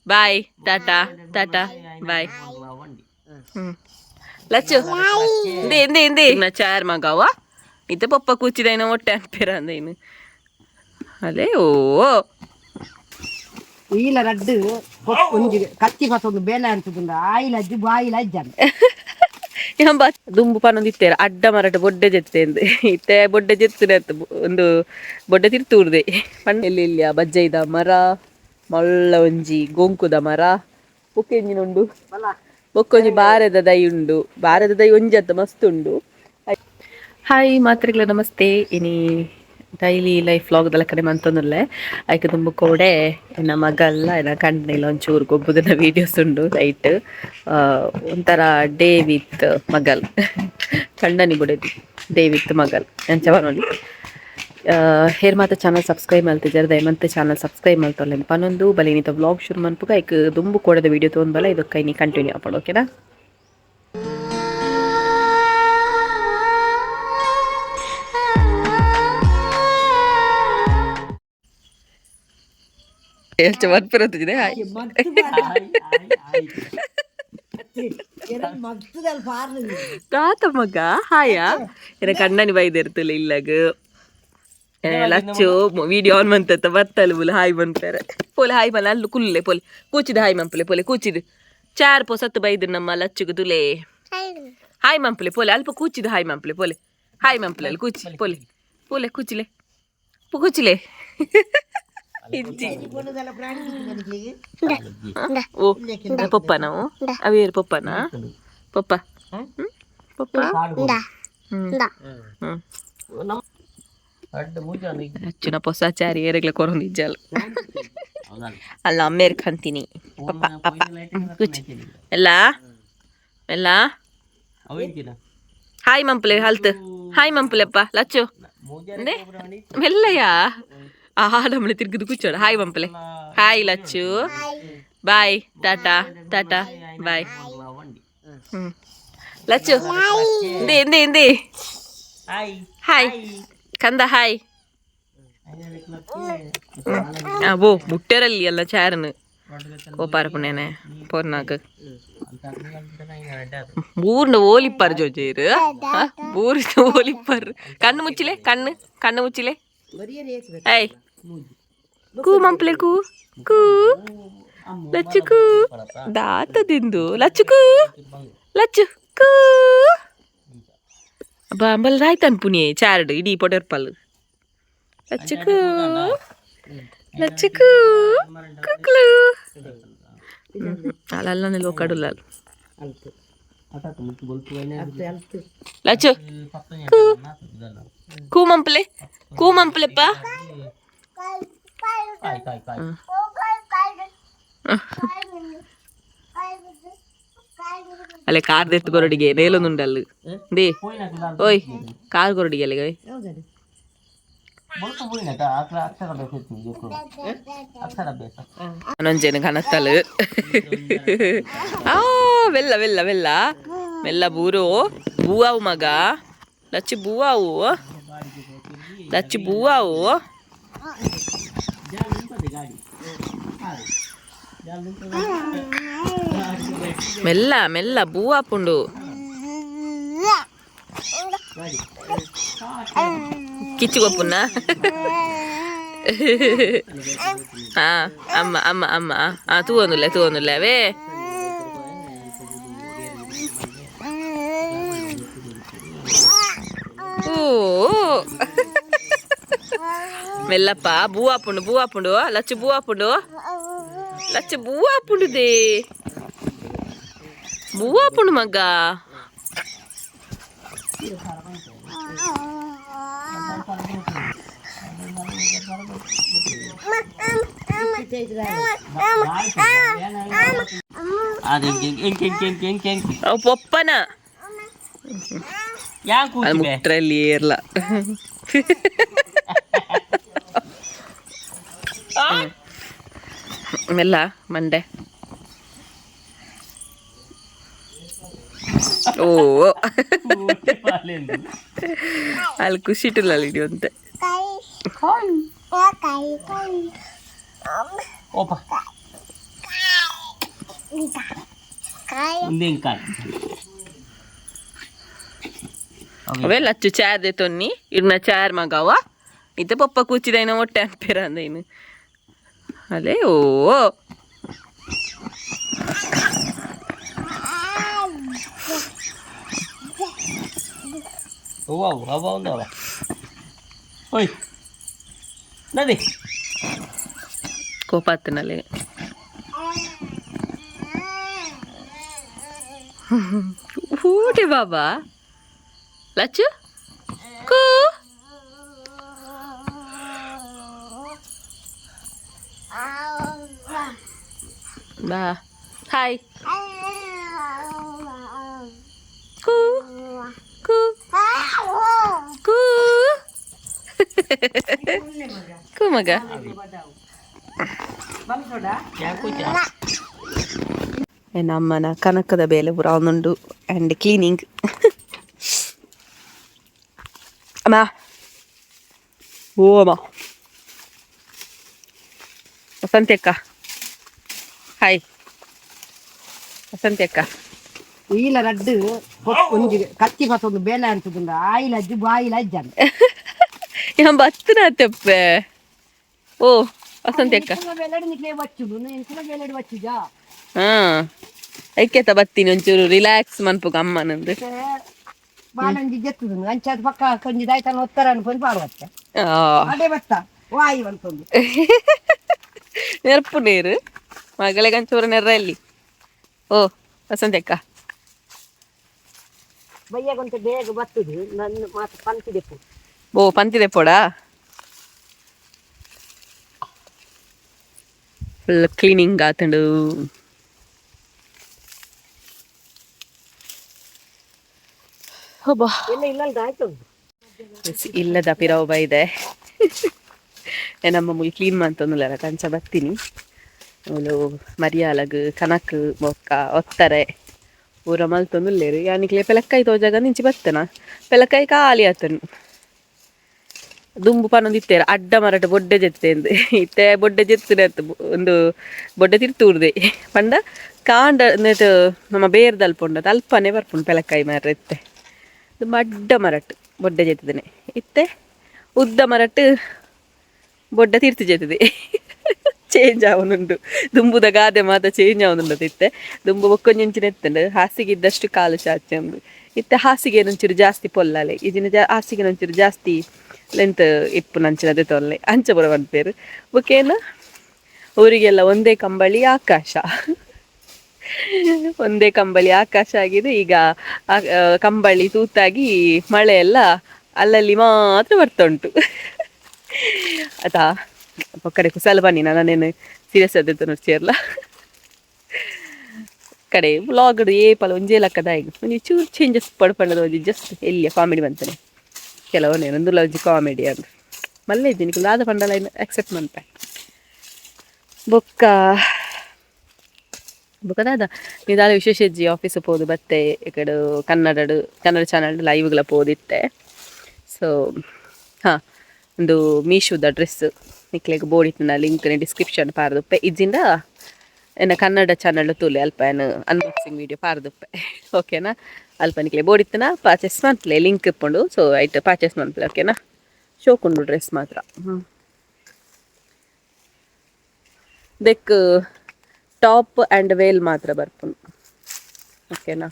Bye tata tata bye. Lachu ಇಂದೆ ಇಂದೆ ಇಂದೆ ನಾ ಚಾರ್ ಮಗವ ಇತ್ತೆ ಪಪ್ಪ ಕೂಚಿದೈನ ಒಟ್ಟೆ ಅನ್ಪೇರ ಅಂದೈನು ಅಲೇ ಓ. ಈಲ ರಡ್ಡು ಒಂಜಿ ಕತ್ತಿ ಪತ್ತೊಂದು ಬೇಲೆ ಅಂತುಂಡ ಆಯಿಲ ಅಜ್ಜಿ ಬಾಯಿಲ ಅಜ್ಜನ. ಎಂಬ ದುಂಬು ಪನೊಂದಿತ್ತೇರ ಅಡ್ಡ ಮರಟ ಬೊಡ್ಡೆ ಜೆತ್ತೆ ಅಂದ್. ಇತ್ತೆ ಬೊಡ್ಡೆ ಜೆತ್ತುನೆ ಅತ್ತು, ಒಂದು ಬೊಡ್ಡೆ ತಿರ್ತೂರ್ದೆ ಪಣ್ಣ. ಎಲ್ಲಿ ಇಲ್ಲಿ ಆ ಬಜ್ಜೈದ ಮರ, ಮಲ್ಲ ಒಂಜಿ ಗೋಂಕುದ ಮರ, ಬೊಕ್ಕೆಂಜಿನ ಉಂಡು, ಬೊಕ್ಕೊಂಜಿ ಬಾರೆದ ದೈ ಉಂಡು. ಬಾರೆದ ದೈ ಒಂಜಿ ಅತ್ತ, ಮಸ್ತ್ ಉಂಡು. ಹಾಯ್ ಮಾತ್ರೆಗಳ, ನಮಸ್ತೆ. ಇನಿ ಡೈಲಿ ಲೈಫ್ ವ್ಲಾಗ್ ಕಡೆ ಮಂತೊಂದುಲ್ಲೆ. ಐಕ್ ದುಂಬು ಕೋಡೆ ಎನ್ನ ಮಗಲ್ಲ ಎನ್ನ ಕಂಡನಿಲ್ಲ ಒಂಚೂರು ಗೊಬ್ಬುದನ್ನ ವೀಡಿಯೋಸ್ ಉಂಡು. ಲೈಟ್ ಒಂಥರ ಡೇ ವಿತ್ ಮಗಲ್, ಕಂಡನಿ ಬುಡೆದಿ ಡೇ ವಿತ್ ಮಗಲ್ ಎಂಚ ಬರೋಲಿ. ಹೇರ್ ಮಾತ ಚಾನಲ್ ಸಬ್ಸ್ಕ್ರೈಬ್ ಮಲ್ತಿದ್ದಾರೆ, ದಯಮಂತೆ ಚಾನಲ್ ಸಬ್ಸ್ಕ್ರೈಬ್ ಮಲ್ತೊಲ್ಲೆ ಪನೊಂದು ಬಲೆ. ನೀತ ವ್ಲಾಗ್ ಶುರು ಮನ್ಪುಗ. ಐಕ್ ದುಂಬು ಕೋಡೆದ ವೀಡಿಯೋ ತೋನ್ ಬಲ, ಇದಕ್ಕೆ ನೀ ಕಂಟಿನ್ಯೂ ಆಪಡು, ಓಕೆನಾ? ಎಂಚ ಮನ್ಪಿರತ್ತಿದೆ? ಹಾಯ್. ತಾತ ಮಗ ಹಾಯ ಎನ್ನ ಕಣ್ಣನಿ ಬೈದಿರ್ತಲ್ಲ ಇಲ್ಲಗ. ಲಚ್ಚು ವಿಡಿಯೋ ಆನ್ ಮಂತ ಬತ್ತಲು ಬುಲ ಹಾಯ್ ಮನ್ಪೇರೆ. ಪೋಲೆ ಹಾಯ್ ಮಲ್ಲ, ಅಲ್ಲು ಕುಲ್ಲೆ ಪೋಲೆ, ಕೂಚಿದ ಹಾಯ್ ಮಂಪಲೆ ಪೋಲೆ, ಕೂಚಿದು ಚಾರ್ ಪೋ ಸತ್ತು ಬೈದು ನಮ್ಮ ಲಚ್ಚುಗು ತುಲೆ. ಹಾಯ್ ಮಂಪಲೆ ಪೋಲೆ, ಅಲ್ಪ ಕೂಚಿದ ಹಾಯ್ ಮಂಪಲೆ ಪೋಲೆ, ಹಾಯ್ ಮಂಪಲೆ ಅಲ್ಲಿ ಕೂಚಿ ಪೋಲೆ, ಪೋಲೆ ಕೂಚಿಲೆ ಕೂಚಿಲೆ ಇಜ್ಜಿ. ಓ ಪಪ್ಪ, ನಾವು ಅವೇರು ಪಪ್ಪನಾ? ಪಪ್ಪ ಹ್ಮ್? ಪಪ್ಪ ಹ್ಮ್ ಹ್ಮ್. ಅಚ್ಚುನ ಹೊಸ ಚಾರಿ ಏರೆಗ್ಲ ಕೊರೊಂದು ಇಜ್ಜಾಲ್ ಅಲ್ಲ ಅಮ್ಮೇರ್ ಕಂತೀನಿ. ಪಪ್ಪ ಪಪ್ಪ ಕೂಚಿ ಎಲ್ಲ ಎಲ್ಲ. ಹಾಯ್ ಮಂಪಲೆ, ಹಲ್ತ್ ಹಾಯ್ ಮಂಪಲೆಪ್ಪ ಲಚ್ಚು ಅಂದೆ ಮೆಲ್ಲಯ್ಯ. ಆ ನಮ್ಮನೆ ತಿರ್ಗಿದು ಕೂಚೋಣ. ಹಾಯ್ ಮಂಪಲೆ, hi Lachchu, bye tata tata bye. ಹ್ಮ್ Lachchu ಇಂದೆ ಇಂದೆ ಇಂದೆ. ಹಾಯ್ ಕಂದ, ಹಾಯ್. ಆ ಬೋ ಮುಟ್ಟೆರಲ್ಲಿ ಎಲ್ಲ ಚಾರನ್ ಕೋಪಾರ ಪುಣ್ಯನೆ ಪೊರ್ನಾಗ ಬೂರ್ನ ಓಲಿಪ್ಪರ್ ಜೋಜೇರು, ಬೂರ್ನ ಓಲಿಪ್ಪರ್. ಕಣ್ಣು ಮುಚ್ಚಿಲೆ, ಕಣ್ಣು ಕಣ್ಣು ಮುಚ್ಚಿಲೆ. ಏಯ್ ಕೂ ಮಂಪ್ಲೆ, ಕೂ ಕೂ ಲಚ್ಚು ಕೂ ದಾತದಿಂದು ಲಚ್ಚು ಕೂ ಲಚ್ಚು ಕೂ. ಅಬ್ಬ ಅಂಬಲ್ ರಾಯ್ತನ್ ಪುನಿಯೆ ಚಾರ್ಡ್ ಇಡೀ ಪೊಟೆರ್ಪಲ್. ಲಚ್ಚು ಕೂ ಲಚ್ಚು ಕೂ ಕುಕ್ಲು ಅಲ್ಲ ಲೋಕಡುಲ್ಲ. ಲಚ್ಚು ಕೂ ಕೂ ಮಂಪ್ಲೆ, ಕೂ ಮಂಪ್ಲೆಪ್ಪ. ಅಲ್ಲೇ ಕಾರ್ ದೆತ್ತು ಕೊರಡಿಗೆ ನೇಲೊಂದುಂಡು ಅಲ್ಲಿ they. ಓಯ್ ಕಾರ್ ಕೊರಡಿಗೆ ಅಲ್ಲಿಗೆ. ನಂಜೇನು ಕನತ್ತಲು. ಆ ವೆಲ್ಲ ವೆಲ್ಲ ವೆಲ್ಲ ಮೆಲ್ಲ ಬೂರು ಬೂವಾವು ಮಗ ಲಚ್ಚು ಬೂವಾವು ಲಚ್ಚು ಬೂವಾವು. ಮೆಲ್ಲ ಮೆಲ್ಲ ಬೂವಾಪುಂಡು. ಕಿಚ್ಚುಗೊಪ್ಪುನ್ನ. ಆ ಅಮ್ಮ ಅಮ್ಮ ಅಮ್ಮ. ಆ ತೂವೊಂದುಲ್ಲೆ ತೂವೊಂದುಲ್ಲೆ ಅವೇ. ಓ ಮೆಲ್ಲಪ್ಪ ಬೂವಾಪುಂಡು ಬೂವಾಪುಂಡು ಲಚ್ಚು ಬೂವಾಪುಂಡು ಲಚ್ಚು ಬೂವಾಪುಂಡುದೇ ಬೂವಾಪುಂಡು ಮಗ. ಅವು ಪೊಪ್ಪನ ಅದು ಮುಟ್ರಲ್ಲಿ ಏರ್ಲ. ಮೆಲ್ಲ ಮಂಡೆ. ಓ ಅಲ್ಲಿ ಖುಷಿ ಇಟ್ಟಿಲ್ಲ ಅಲ್ಲಿ ಹಿಡಿಯುವಂತೆ. ಉಂದೆಂಕಾಲ್ ಅವೆಲ್ಲ ಅಚ್ಚು ಚಾರ್ ದೆ ತೊನ್ನಿ ಇರ್ನ ಚಾರ್ ಮಗವ ಇತ್ತೆ ಪೊಪ್ಪ ಕೂಚಿದೈನ ಒಟ್ಟೆ ಅನ್ಪೇರ ಅಂದೈನು ಅಲೇ ಓ ಅವ್ವ ಅವ್ವ ಒಂದು ಓಯ್ ನದಿ ಕೋಪ ಆತನಲ್ಲಿ ಊಟೆ ಬಾಬಾ ಲಚ್ಚು ಕೂ ಬಾ ಹಾಯ್ ಕೂ ಕೂ ಕೂ ಕೂ ಮಗ. ನಮ್ಮನ ಕನಕದ ಬೇಲೆ ಪೂರ ಒಂದುಂಡು ಆ್ಯಂಡ್ ಕ್ಲೀನಿಂಗ್. ಅಮ್ಮ, ಓ ಅಮ್ಮ. ವಸಂತಿ ಅಕ್ಕ, ಹಾಯ್ ವಸಂತಿ ಅಕ್ಕ. ಈಲ ರಡ್ಡು ಒಂಜಿ ಕತ್ತಿ ಪತ್ತೊಂದು ಬೇಲೆ ಅಂತುಂಡ ಆಯಿಲ ಅಜ್ಜಿ ಬಾಯಿಲ ಅಜ್ಜನ. ಯಾನ್ ಬತ್ತನ ತೆಪ್ಪೆ. ಓ ವಸಂತಿ ಅಕ್ಕ. ಬೇಲೆಡ್ ನಿಕ್ಲೆ ಬಚ್ಚುಡು ಎಂಚಿನ ಬೇಲೆಡ್ ಬಚ್ಚುಜಾ? ಹಾ, ಐಕೆತ ಬತ್ತೀನಿ ಒಂಚೂರು ರಿಲ್ಯಾಕ್ಸ್ ಮನ್ಪುಗ ಅಮ್ಮನಂದು. ಬಾಲಂಜಿ ಜೆತ್ತುದು ಅಂಚಾದ ಪಕ್ಕ ಕೊಂಜಿ ದಾಯ್ತಾನ ಒತ್ತರ ಅನ್ಕೊಂಡು ಪಾಡುವತ್ತೆ. ಅದೇ ಬತ್ತ ವಾಯಿ ಅಂತೊಂದು. ನೆರ್ಪು ನೀರು ಮಗಳಿಗೆ ಒಂಚೂರು ನೆರ್ರಲ್ಲಿ. ಓ ವಸಂತಿ ಅಕ್ಕ. ಬಯ್ಯಗೊಂತ ಬೇಗ ಬತ್ತುದು ನನ್ನ ಮಾತು ಪಂತಿದೆಪ್ಪು. ಓ ಪಂತಿದೆ ಪೋಡಾ. Full cleaning ಆತಂಡು. ಅಬ್ಬಾ. ಎಲ್ಲ ಇಲ್ಲ ಆಯ್ತು. ಇಲ್ಲದ ಪಿರವು ಬೈದೆ. ನಮ್ಮ ಮುಲ್ ಕ್ಲೀನ್ ಮಂತೊಂದುಲ್ಲ ಕಂಚ ಬತ್ತೀನಿ. ಅವಳು ಮರಿಯಾಲಗ್ ಕನಕ್ ಬೊಕ್ಕ ಒತ್ತಾರೆ ಪೂರ ಮಲ್ತೊಂದುಲ್ಲೇರು. ಯಾನಿಕ್ಲೆ ಪೆಲಕ್ಕಾಯಿ ತೋಜಾಗ ನಿಂಚಿ ಬತ್ತನ ಪೆಲಕ್ಕಾಯಿ ಖಾಲಿ ಆತನು. ದುಂಬು ಪನೊಂದಿತ್ತೇರ ಅಡ್ಡ ಮರಟ ಬೊಡ್ಡೆ ಜೆತ್ತೆ ಇತ್ತೆ ಬೊಡ್ಡೆ ಜೆತ್ತುನೆ ಅತ್ತು ಒಂದು ಬೊಡ್ಡೆ ತಿರ್ತೂರ್ದೆ ಪಂಡ ಕಾಂಡ ನೆಟ್ ನಮ್ಮ ಬೇರ್ದಲ್ಪ ಉಂಡದು ಅಲ್ಪನೆ ಬರ್ಪುಂಡು ಪೆಲಕ್ಕಾಯಿ ಮರ. ಇತ್ತೆ ದುಂಬು ಅಡ್ಡ ಮರಟ್ ಬೊಡ್ಡೆ ಜೆತ್ತದನೆ, ಇತ್ತೆ ಉದ್ದ ಮರಟ್ ಬೊಡ್ಡ ತಿರ್ತು ಜೆತ್ತದೆ. ಚೇಂಜ್ ಆವನುಂಡು ದುಂಬುದ ಗಾದೆ ಮಾತ ಚೇಂಜ್ ಆವನುಂಡು. ಇತ್ತೆ ದುಂಬು ಬೊಕ್ಕೊಂಜಿಂಚಿನ ಎತ್ತಂಡು ಹಾಸಿಗೆ ಇದ್ದಷ್ಟು ಕಾಲು ಚಾಚಿ ಅಂದು. ಇತ್ತೆ ಹಾಸಿಗೆ ಒಂಚೂರು ಜಾಸ್ತಿ ಪೊಲ್ಲಲೆ ಇಜಿನ ಜಾ ಹಾಸಿಗೆ ಒಂಚೂರು ಜಾಸ್ತಿ ಲೆಂತ್ ಇಪ್ಪು ನಂಚಿನದೇ ತೊಲ್ಲೆ ಅಂಚ ಬರ ಪನ್ಪೇರು. ಬೊಕೇನ ಊರಿಗೆಲ್ಲ ಒಂದೇ ಕಂಬಳಿ ಆಕಾಶ, ಒಂದೇ ಕಂಬಳಿ ಆಕಾಶ ಆಗಿದೆ ಈಗ. ಕಂಬಳಿ ತೂತಾಗಿ ಮಳೆ ಎಲ್ಲ ಅಲ್ಲಲ್ಲಿ ಮಾತ್ರ ಬರ್ತಾ ಉಂಟು. ಆತಾ ಪಕ್ಕಡೆ ಕುಸಾಲ ಬನ್ನಿ. ನಾನೇನು ಸೀರಿಯಸ್ ಆದದ್ದು ಸೇರ್ಲ ಕಡೆ ವ್ಲಾಗ್ ಏಪಲ ಒಂಜೇ ಲಕ್ಕದ ಒಂಜಿ ಚೂರು ಚೇಂಜಸ್ ಪಡ್ಪಂಡದ ಒಂಜಿ ಜಸ್ಟ್ ಎಲ್ಲಿಯ ಕಾಮಿಡಿ ಬಂತಾನೆ ಕೆಲವೊಂದು ಒಂದುಲ ಒಂಜಿ ಕಾಮಿಡಿ ಅಂತ ಮಲ್ಲೆ ಇದ್ದೀನಿ ದಾದ ಪಂಡಲ ಅಕ್ಸೆಪ್ಟ್ ಮನ್ಪೆ. ಬೊಕ್ಕ ಬೊಕ್ಕ ದಾದ ನಿದಾಲ ವಿಶೇಷ ಇಜ್ಜಿ. ಆಫೀಸ್ ಪೋದು ಬತ್ತೆ. ಈ ಕಡೆ ಕನ್ನಡಡು ಕನ್ನಡ ಚಾನಲ್ ಲೈವ್ಗಳ ಪೋದಿತ್ತೆ. ಸೊ ಹಾಂ, ಒಂದು ಮೀಶೋದ ಡ್ರೆಸ್ ನಿಕ್ಲೆಗ್ ಬೋಡಿತ್ತಿನ ಲಿಂಕ್ ಡಿಸ್ಕ್ರಿಪ್ಷನ್ ಪಾರದುಪ್ಪೆ. ಇಜ್ಜಿಂದ ಎನ್ನ ಕನ್ನಡ ಚಾನಲ್ ತೂಲೆ, ಅಲ್ಪ ಏನು ಅನ್ಬಾಕ್ಸಿಂಗ್ ವೀಡಿಯೋ ಪಾರದುಪ್ಪೆ, ಓಕೆನಾ? ಅಲ್ಪ ನಿಕ್ಲೆ ಬೋಡಿತ್ತನ ಪರ್ಚೇಸ್ ಮನ್ಪುಲೆ. ಲಿಂಕ್ ಇಪ್ಪುಂಡು. ಸೊ ಐಟ್ ಪರ್ಚೇಸ್ ಮನ್ಪುಲೆ, ಓಕೆನಾ? ಶೋಕುಂಡು ಡ್ರೆಸ್ ಮಾತ್ರ. ದೆಕ್ top and veil ಮಾತ್ರ ಬರ್ಪುಂಡು, ಓಕೆನಾ?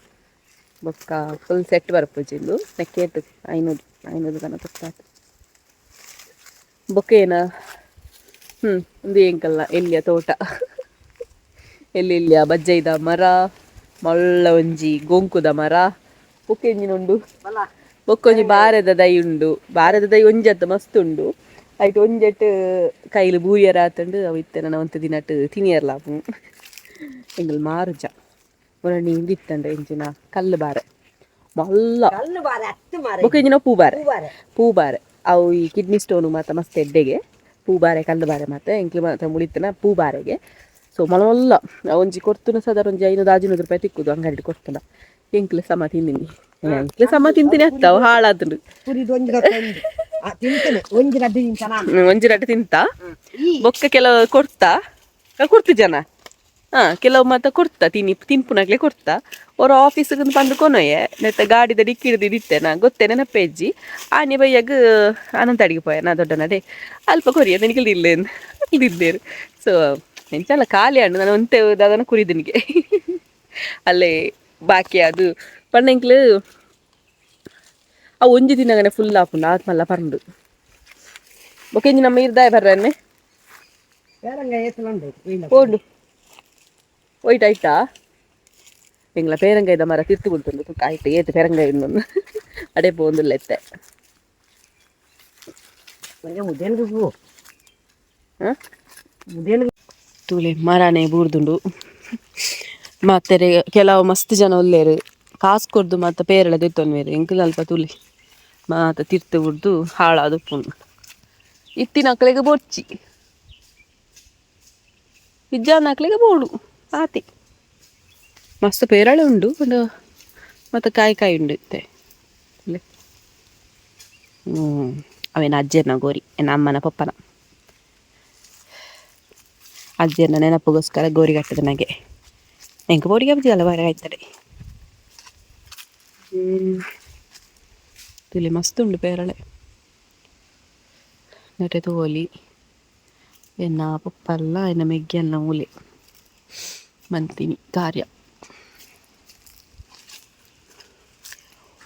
ಬೊಕ್ಕ ಫುಲ್ ಸೆಟ್ ಬರ್ಪುಜಿ ಇಂದು. ನೆಕ್ಕೇತು 500 500 ತನಕ ಗೊತ್ತಾಯ್ತು. ಬೊಕ್ಕೇನ ಒಂದು ಎಂಕಲ್ಲ ಎಲ್ಲಿಯ ತೋಟ ಎಲ್ಲಿ ಬಜ್ಜೈದ ಮರ, ಮಲ್ಲ ಒಂಜಿ ಗೋಂಕುದ ಮರ, ಬೊಕ್ಕೆಂಜಿನ ಉಂಡು. ಬೊಕ್ಕೊಂಜಿ ಬಾರೆದ ದೈ ಉಂಡು. ಬಾರೆದ ದೈ ಒಂಜತ್ತ ಮಸ್ತ್ ಉಂಡು. ಐಟ್ ಒಂಜೆಟ್ ಕೈಲು ಬೂಯರ ಆತಂಡು. ಅವು ಇತ್ತೆ ನನ್ನ ಒಂತೆ ದಿನಟ್ ತಿನಿಯರ್ಲ. ಎಂಕಲ್ ಮಾರುಜ ಒರಣಿ ಇಂದಿತ್ತಂಡ ಎಂಚಿನ ಕಲ್ಲು ಬಾರೆ ಮಲ್ಲ. ಕಲ್ಲು ಬಾರೆ ಹತ್ತು ಮಾರೆ. ಬೊಕ್ಕ ಎಂಜಿನ ಪೂ ಬಾರೆ. ಬಾರೆ. ಪೂ ಬಾರೆ ಅವು ಈ ಕಿಡ್ನಿ ಸ್ಟೋನು ಮಾತ ಮಸ್ತ್ ಎಡ್ಡೆಗೆ. ಪೂ ಬಾರೆ ಕಲ್ಲು ಬಾರೆ ಮಾತ ಎಂಕ್ಲು ಮಾತ ಮುಳಿತನ ಪೂ ಬಾರೆಗೆ. ಸೊ ಮಲ್ಲ ಮಲ್ಲ ಒಂಜಿ ಕೊರ್ತುನ ಸಾಧಾರಣ ಒಂಜಿ 500 600 ರೂಪಾಯಿ ತಿಕ್ಕುದು ಅಂಗಡಿ ಕೊರ್ತುನ. ಎಂಕ್ಲೆ ಸಮ ತಿಂದಿನಿ, ಎಂಕ್ಲೆ ಸಮ ತಿಂತೀನಿ ಅತ್ತ ಅವು ಹಾಳಾತುಂಡು. ಪುರಿದು ಒಂಜಿ ರೊಟ್ಟಿ ಒಂದು. ತಿಂತೇನೆ ಒಂಜಿ ರಡ್ಡು ತಿಂತ ನಾನು. ಒಂಜಿ ರಡ್ಡು ತಿಂತ. ಈ ಬೊಕ್ಕ ಕೆಲವು ಕೊಡ್ತಾ ಕೊರ್ತು ಜನ. ಹಾಂ, ಕೆಲವು ಮಾತ ಕೊಡ್ತಾ ತಿನ್ನಿ ತಿನ್ಪುನಾಗ್ಲೆ ಕೊಡ್ತಾ. ಅವ್ರ ಆಫೀಸಿಗೆ ಬಂದು ಕೊನೊಯೆ ನೆತ್ತ ಗಾಡಿದ ಡಿಕ್ಕಿ ಹಿಡ್ದಿದ್ದಿತ್ತೆ ನಾ ಗೊತ್ತೇ ನೆನಪೇಜ್ಜಿ. ಆನೆ ಬಯ್ಯಾಗ ಅನಂತ ಅಡಿಗೆ ಪೋಯ ನಾ ದೊಡ್ಡ ನಡೆ ಅಲ್ಪ ಕೊರಿಯ ನನಗೆ ಇಲ್ಲೇನು ಇದ್ದೇರು. ಸೊ ಎಂಚಲ್ಲ ಖಾಲಿ ಹಣ್ಣು ನಾನು ಒಂತೆ ದಾದನ ಕುರಿದನಿಗೆ ಅಲ್ಲೇ ಬಾಕಿ ಅದು ಪಂಡೆಂಕ್ಲು ಆ ಒಂಜಿ ದಿನಗನೆ ಫುಲ್ ಆಪುಂಡು ಆತ್ಮಲ್ಲ ಪರಂಡು. ಬೊಕೆಂಜಿ ನಮ್ಮ ಇರ್ದಾಯ ಬರ್ರನ್ನೆ. ಬೇರಂಗ ಏತುಲುಂಡು. ಪೋಂಡು ಒಯ್ಟ್ ಆಯ್ತಾ ಎಂಗ್ಲ ಪೇರಂಗಾಯ್ದ ಮರ ತಿರ್ತು ಬುಲ್ತುಂಡು ತುಕ್ಕ ಆಯ್ತು ಏತು ಪೇರಂಗಾಯಿ ಇನ್ನೊಂದು ಅಡೆ ಪೋಂದುಲ್ಲ ಎತ್ತೆ. ಮುದೇನ್ಗೆ ಪೂ. ಹಾಂ. ಮುದೇನ್ಗೆ. ತೂಲೆ ಮರನೇ ಬೂರ್ದುಂಡು. ಮತ್ತೆ ಕೆಲವು ಮಸ್ತ್ ಜನ ಉಲ್ಲೇರು ಕಾಸು ಕೊರ್ದು ಮಾತ ಪೇರಳೆ ದೆತ್ತೊನ್ವೇರು. ಎಂಕುಲು ಅಲ್ಪ ತೂಲೆ ಮಾತ ತಿರ್ತು ಬುಡ್ದು ಹಾಳಾದುಪ್ಪುಂಡು. ಇತ್ತಿನಕ್ಲೆಗ್ ಬೊರ್ಚಿ, ಇಜ್ಜಾನಕ್ಲೆಗ್ ಬೋಡು ಆತಿ. ಮಸ್ತ್ ಪೇರಳೆ ಉಂಡು ಒಂದು ಮತ್ತು ಕಾಯಿ ಕಾಯಿ ಉಂಡು ಇತ್ತೆ. ತೂಲೆ. ಅವೇನ ಅಜ್ಜೆರ್ನ ಗೋರಿ, ಎನ್ನ ಅಮ್ಮನ ಪಪ್ಪನ ಅಜ್ಜೆರ್ನ ನೆನಪುಗೋಸ್ಕರ ಗೋರಿ ಕಟ್ಟದ ನನಗೆ. ಎಂಕ್ ಬೋಡಿಗೆ ಅಲ್ಲ ಬರ ಆಯ್ತಡೆ. ತುಲಿ ಮಸ್ತ್ ಉಂಡು ಪೇರಳೆ ನಟೆ ತೋಲಿ. ಎನ್ನ ಪಪ್ಪಲ್ಲ ಎನ್ನ ಮೆಗ್ಗೆಲ್ಲ ಮೂಲೆ ಮಂತೀನಿ ಕಾರ್ಯ.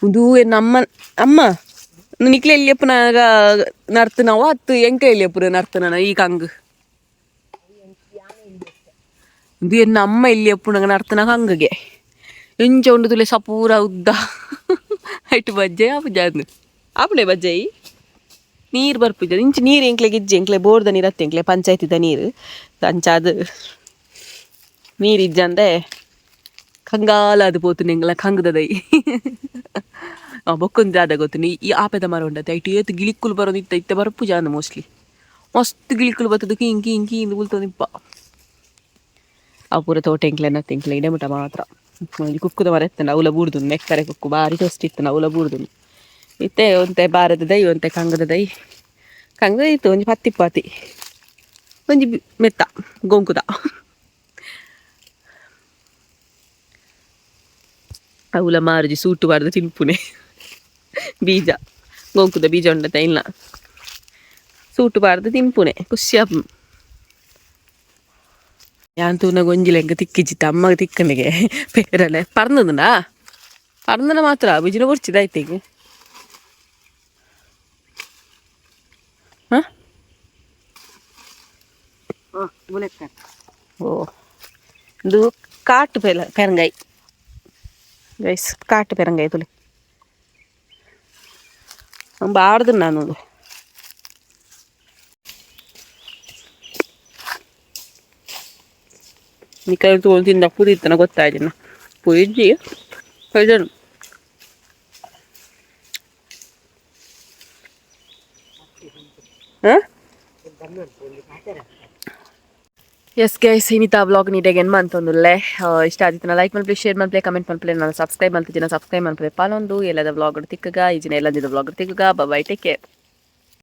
ಉಂದು ಎನ್ನ ಅಮ್ಮ ಅಮ್ಮ ನಿಕ್ಲೆ ಎಲ್ಲಿಯಪ್ಪನಾಗ ನರ್ತನವ ಅತ್ತು ಎಂಕ ಎಲ್ಲಿಯಪ್ಪು ನರ್ತನ ಈ ಕಂಗ್. ಉಂದು ಎನ್ನ ಅಮ್ಮ ಎಲ್ಲಿಯಪ್ಪುನಾಗ ನರ್ತನ ಕಂಗ್ಗೆ ಎಂಚ ಉಂಡು ತುಲೆ ಸಪೂರ ಉದ್ದ ಐಟ್ ಬಜ್ಜೆ ಆಪುಜ ಅಂದು ಆಪುಣೆ ಬಜ್ಜೈ ನೀರು ಬರ್ಪುಜ ಇಂಚ ನೀರು ಎಂಕ್ಲೆಗ್ ಇಜ್ಜಿ. ಎಂಕ್ಲೆ ಬೋರ್ದ ನೀರು ಅತ್ತೆ, ಎಂಕ್ಲೆ ಪಂಚಾಯತಿದ ನೀರು. ಅಂಚಾದ್ ನೀರು ಇಜ್ಜಂದೆ ಕಂಗಾಲ ಅದು ಪೋತುಂಡು ಎಂಗ್ಲ ಕಂಗ್ದ ದೈ. ಬೊಕ್ಕೊಂದು ದಾದ ಗೊತ್ತುಂಡು, ಈ ಆಪೆದ ಮರ ಉಂಡತ್ತೆ, ಐಟ್ ಏತ್ ಗಿಳಿಕ್ಕುಲು ಬರೋದು ಇತ್ತ. ಇತ್ತೆ ಬರ್ಪುಜ ಅಂದ್ ಮೋಸ್ಟ್ಲಿ. ಮಸ್ತ್ ಗಿಳಿಕ್ಕುಲು ಬತ್ತದು, ಕೀಂ ಕೀಂ ಕೀಂದು ಬುಲ್ತೊಂದಿಪ್ಪ. ಆ ಪೂರ ತೋಟ ಎಂಕ್ಲೆನ ಎಂಕ್ಲೆ ಇಡೆ ಮುಟ ಮಾತ್ರ. ಒಂಜಿ ಕುಕ್ಕುದ ಮರ ಇತ್ತಂಡ ಅವುಲ ಬೂರ್ದುಂಡು. ನೆಕ್ಕರೆ ಕುಕ್ಕು ಬಾರಿ ಟೇಸ್ಟ್ ಇತ್ತು, ಅವುಲ ಬೂರ್ದುಂಡು. ಇತ್ತೆ ಒಂತೆ ಬಾರದ ದೈ, ಒಂತೆ ಕಂಗದ ದೈ. ಕಂಗದ ಇತ್ತು ಒಂಜಿ ಪತ್ತಿ ಪಾತಿ, ಒಂಜಿ ಮೆತ್ತ ಗೊಂಕುದ. ಅವುಲ ಮಾರುಜಿ ಸೂಟು ಬಾರ್ದು ತಿನ್ಪುನೆ. ಬೀಜ ಗೊಂಕುದ ಬೀಜ ಉಂಡತ ಇಲ್ಲ, ಸೂಟು ಬಾರ್ದು ತಿನ್ಪುನೆ ಖುಷಿ ಆಪುಂಡು. ಯಾನ್ ತೂನಗ ಒಂಜಿ ಲೆಂಕ ತಿಕ್ಕಿಜಿತ್ತ ಅಮ್ಮಗ ತಿಕ್ಕನಿಗೆ ಪೇರಲೆ ಪರ್ನದುಂಡಾ ಪರ್ನನ ಮಾತ್ರ ಬಿಜಿನ ಬೊರ್ಚಿದಾಯ್ತು ಈಗ. ಹಾಂ. ಬುಲೆಕ್ಕ. ಓ, ಇದು ಕಾಟು ಪೇಲ ಪೆರಂಗಾಯಿ ಗೈಸ್, ಕಾಟು ಪೆರಂಗಾಯಿ ತುಲಿ ಬಾರ್ದು ನಾನು ನಿಕಲ್ ತೋಲ್ ತಿಂದ ಪುರಿತ್ತನ ಗೊತ್ತಾಯ್ತಿನ ಪುರಿಜ್ಜಿ ಪೈಜನು. ಹಾಂ, ಎಸ್ ಗೈಸ್, ಇನಿತಾ ಬ್ಲಾಗ್ ನೀಟಾಗಿ ಏನು ಮಂತೊಂದುಲ್ಲೆ. ಇಷ್ಟ ಆದಿತ್ತನ ಲೈಕ್ ಮಲ್ಪಲೆ, ಶೇರ್ ಮಲ್ಪಲೆ, ಕಮೆಂಟ್ ಮಲ್ಪಲೆ. ನಾನು ಸಬ್ಸ್ಕ್ರೈಬ್ ಮಲ್ತಿದ್ದೀನಿ, ಸಬ್ಸ್ಕ್ರೈಬ್ ಮಲ್ಪಲೆ. ಪಾಲೊಂದು ಎಲ್ಲದ ವ್ಲಾಗ್ ತಿಕ್ಕಗ, ಈ ಜಿನ ಎಲ್ಲದ ವ್ಲಾಗ್ ತಿಕ್ಕಗ. Bye, take care.